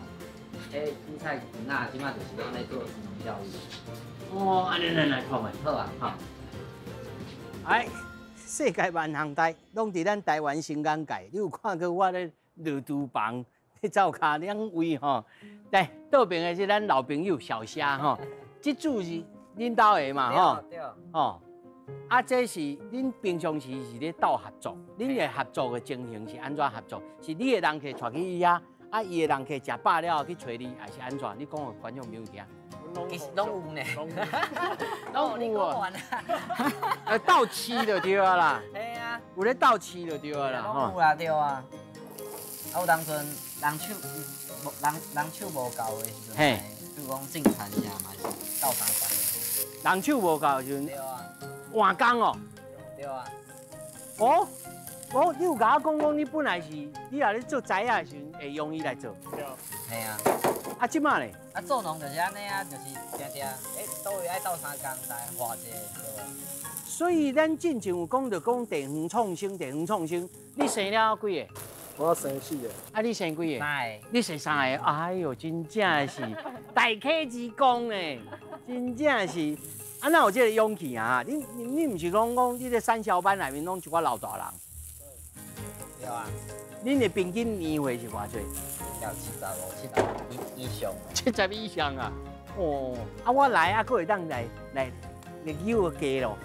彼韭菜园仔，这摆就是拢咧做食农教育。哦，按呢咱来看觅。好啊，好。哎，世界万项代，拢伫咱台湾新眼界。你有看过我咧落厨房咧灶跤两位吼？来，倒边的是咱老朋友小虾吼，这煮是恁兜的嘛吼？对。吼。啊，这是恁平常时是咧斗合作，恁的合作的情形是按怎合作？是你的人客带去伊遐，啊，伊的人客食饱了后去揣你，还是按怎？你讲予观众朋友听。其实拢有呢，拢有哦。斗饲就对啊啦。嘿啊。有咧斗饲就对啊啦。拢有啦，对啊。啊，有当阵人手无人人手无够的时阵，嘿，比如讲种田啥嘛是斗相共。人手无够的时阵。对啊。换工哦，对啊。哦，哦，你有共我讲讲，你本来是你若咧做材仔的时阵，会用伊来做。对啊。嘿啊。啊，这摆咧？啊，做农就是按呢啊，就是定定，欸，佗位爱斗相共来换一下，对无？所以咱进前有讲著讲地方创生，地方创生。你生了几个？我生4个。啊，你生几个？三个。你生3个，哎呦，真正是大溪之功呢，真正是。啊，哪有这个勇气啊？你毋是讲讲你咧产销班内面拢一寡老大人？对啊。恁的平均年岁是偌济？有75、70以上。70以上啊！哦，啊，我来啊，阁会当来扭个鸡咯。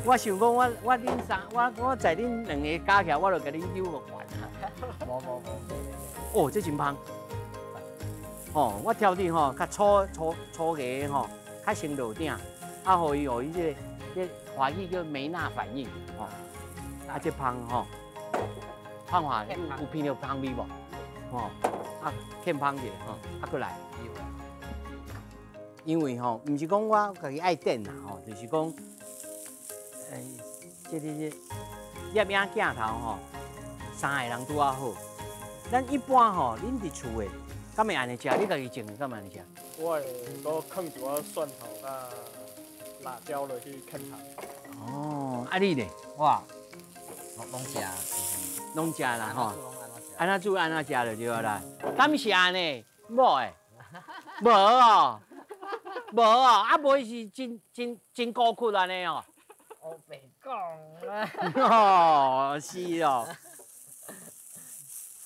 我想讲，我恁三，我在恁两个加起来，我就共恁扭个悬啊。无无无。哦，这真芳。哦，我挑剔吼，较粗粗粗个吼，较先落鼎，啊，予伊予伊这华语叫梅纳反应，吼。啊，这芳吼，芳华有闻著芳味无？吼，啊，欠芳一下吼，啊，阁来。因为吼，毋是讲我家己爱电啦吼，就是讲，这摄影镜头吼，三个人拄仔好。咱一般吼，恁伫厝的，敢会按呢食？你家己种的，敢会按呢食？我会阁囥一寡蒜头佮辣椒落去囥头。哦，啊你咧？我拢食，拢食啦吼。按怎煮按怎食就对啦。敢是按呢？无的，无哦，无哦，啊无是真真真孤苦按呢哦。乌白讲啊。哦，是哦。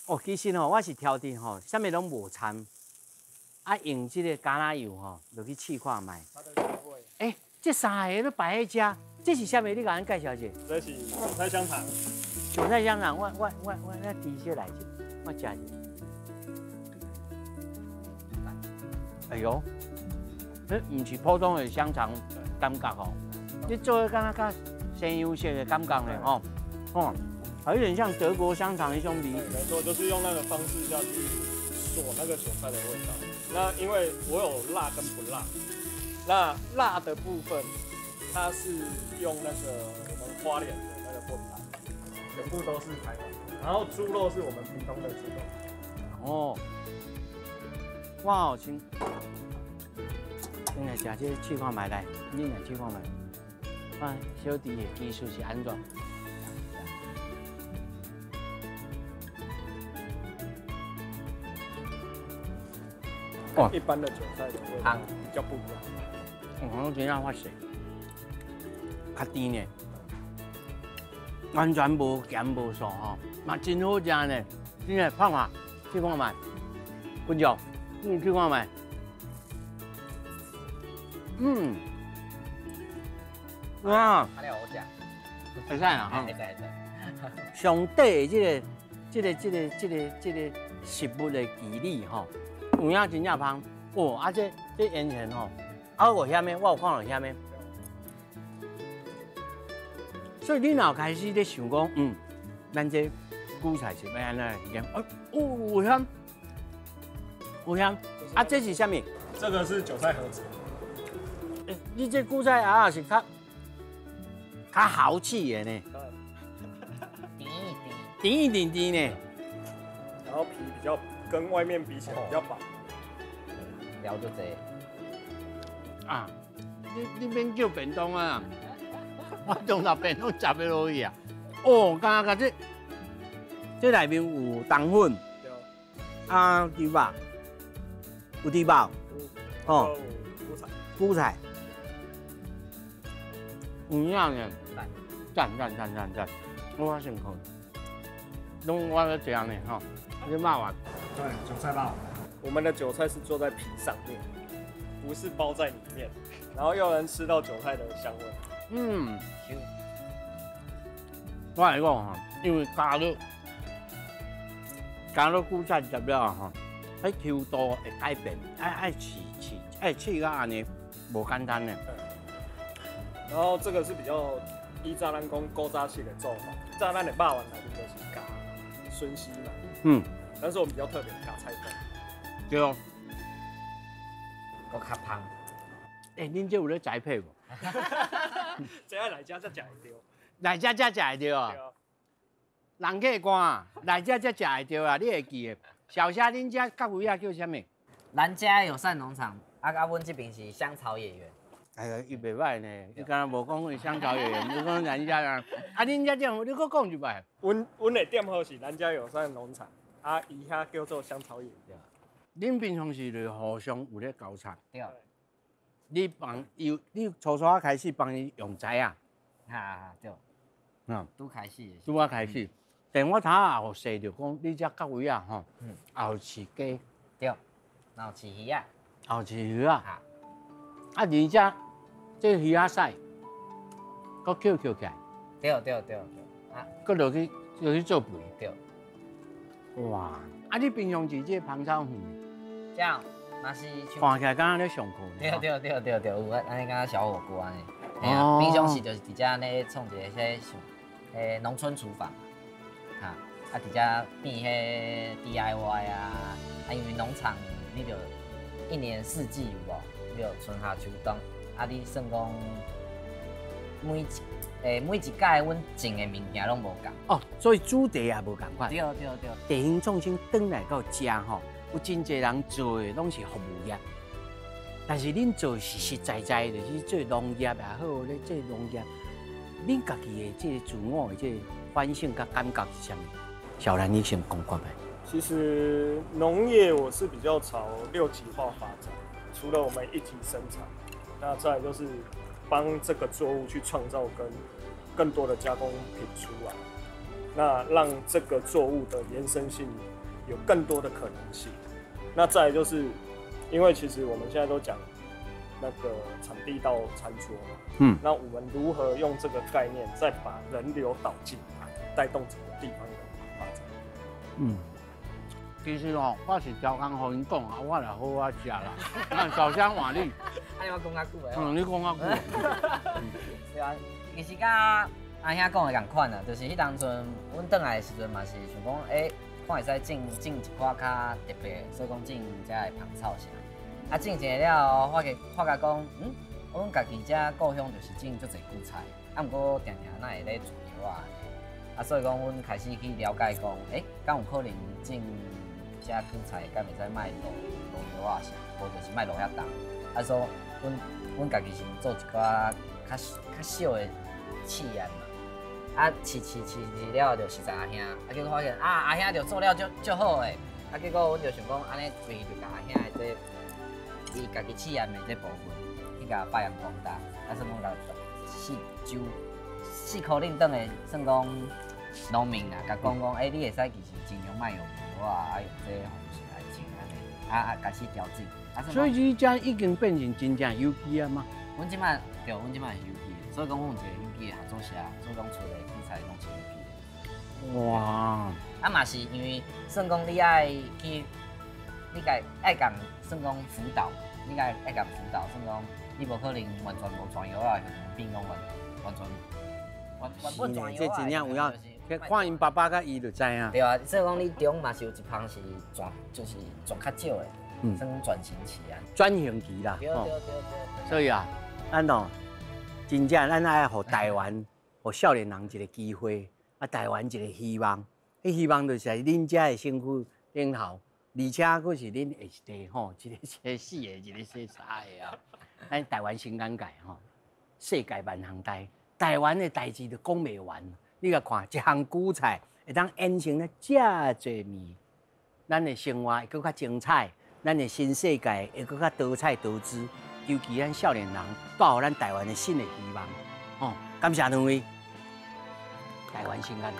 哦，其实吼，我是挑剔吼，啥物拢无掺，啊，用这个橄榄油吼，落去试看觅。欸，这三个都摆喺遮，这是啥物？你共咱介绍一下。这是韭菜香肠。韭菜香肠，我直接来一下，我食一下。哎呦，这毋是普通的香肠感觉吼，你做的敢若较鲜油色的感觉呢吼，吼。有点像德国香肠那种味。没错，就是用那个方式下去刷锁那个韭菜的味道。那因为我有辣跟不辣，那辣的部分，它是用那个我们花莲的那个棍盘，全部都是台湾。然后猪肉是我们屏东的猪肉。哦，我好先，先来食这个试看觅来，你来试看觅。看小弟的技术是按怎？哦，一般的韭菜的味道比较不一样。我真正发誓，较甜呢，完全无咸无素吼，嘛真好食呢。你来胖嘛，试看觅，君将，你试看觅。嗯，哇，安呢好食，会使啦，会使会使。上底的这个食物的肌理吼，有影真正芳哦！啊，这盐田吼，啊有咸的，我有看到咸的。所以你若开始咧想讲，咱这韭菜是欲按怎腌？哦，有咸，有咸。啊，这是啥物？这个是韭菜盒子。欸，你这韭菜盒是较豪气的呢。甜甜甜甜呢。然后皮比较跟外面比起来比较薄。料就济。啊，你免叫便当啊！我中昼便当食不落去啊！哦，敢若这内面有冬粉，啊，猪肉，有猪肉，哦，韭菜，韭菜，有影呢？赞赞赞赞赞！我先看，拢我咧这样呢，吼，你肉丸。对，韭菜肉。我们的韭菜是做在皮上面，不是包在里面，然后又能吃到韭菜的香味。嗯，我来讲吼，因为加热韭菜食了吼，彼 Q 度会改变，爱试试，爱试到按呢，无简单呢。然后这个是比较依照咱讲古早式的做法，早咱的肉丸内面就是加笋丝嘛，但是我们比较特别加菜脯。对哦，阁较芳。欸，恁这有咧栽培无？这爱来遮才食会著，来遮才食会著啊！人客官来遮才食会著啊！你会记得？小虾，恁遮到尾仔叫啥物？咱遮友善农场，啊，阮这边是香草野园。哎呀，伊袂歹呢，伊敢若无讲香草野园，你讲咱遮啊？啊，恁遮店，你阁讲一摆。阮的店号是咱遮友善农场，啊，伊遐叫做香草野园。恁平常时就互相有咧交叉。对。你帮伊，你初初仔开始帮伊用材啊？哈，对。拄开始。拄仔开始，但我头也有说著讲，你遮到位啊吼，也有饲鸡。对。然后饲鱼仔。也有饲鱼仔。啊，而且这鱼仔屎，阁捡捡起来。对对对对。啊。阁落去，落去做肥。对。哇！啊，你平常时这芳草园？这样。嘛是看起来敢若咧上课。对对对对对，有按呢敢若小火锅按呢。嘿啊，平常时就是伫遮咧创一个彼像，农村厨房，哈，啊伫遮变彼 DIY 啊，啊因为农场你著一年四季有无？你著春夏秋冬，啊你算讲每一届阮种的物件拢无仝。哦，所以主题也无仝款。对对对。地方创生转来到遮吼。有真济人做的拢是服务业，但是恁做实实在在就是做农业也好，咧做农业，恁家己的这个自我的这个反省佮感觉是啥物？小兰，你先讲看觅。其实农业我是比较朝六级化发展，除了我们一级生产，那再来就是帮这个作物去创造跟更多的加工品出来，那让这个作物的延伸性有更多的可能性。那再来就是，因为其实我们现在都讲那个场地到餐桌嘛，那我们如何用这个概念，再把人流导进来，带动整个地方的发展？其实吼，我是超工予𪜶讲啊，我来好好食啦。那小香换你，啊，你我讲较久的。你讲较久。对啊，其实佮阿兄讲的仝款啊，就是彼当阵，阮转来的时阵嘛是想讲，看會使種種一寡較特別，所以講種遮的芳草啥。啊，種一下了後，發覺講，阮家己遮故鄉就是種足濟韭菜，啊，毋過定定哪會咧種藥仔？啊，所以講，阮開始去了解講，敢有可能種遮韭菜，敢會使莫落落藥仔啥？無就是莫落遐重。啊，所以阮家己先做一寡較小的試驗嘛。啊，試試試試了後，就熟似阿兄，啊，結果發現啊，阿兄就做了足足好的。啊，結果阮就想講，按呢隨就共阿兄的這伊家己試驗的這部分，去共發揚光大。啊，算講共四周四箍恁轉的，算講農民啊，共講講，你會使其實盡量莫用藥啊，啊用這方式來種按呢，啊啊開始調整。啊，所以你遮已經變成真正有機啊嗎？阮這擺對，阮這擺是有機的，所以講阮有一個有機的合作社，所以講出的韭菜攏是有機的。哇！啊嘛是因為算講你愛去，你共愛共算講輔導，你共愛共輔導，算講你無可能完全無傳藥啊，變講完全完完全這真正有影，看𪜶爸爸佮伊就知影。對啊，所以講你中嘛是有一芳是轉，就是轉較少的，算轉型期啊。轉型期啦。對對對對。所以啊，咱哦，真正咱愛予台灣，予少年人一個機會，啊，台灣一個希望。彼希望就是恁遮的身軀頂頭，而且閣是恁下一代吼，一個生四個，一個生三個啊。咱台灣新眼界吼，世界萬項代，台灣的代誌都講袂完。你共看，一項韭菜會當衍生了遮濟物，咱的生活會閣較精彩，咱的新世界會閣較多彩多姿。尤其咱少年人帶予咱台灣的新的希望。吼，感謝兩位，台灣新眼界。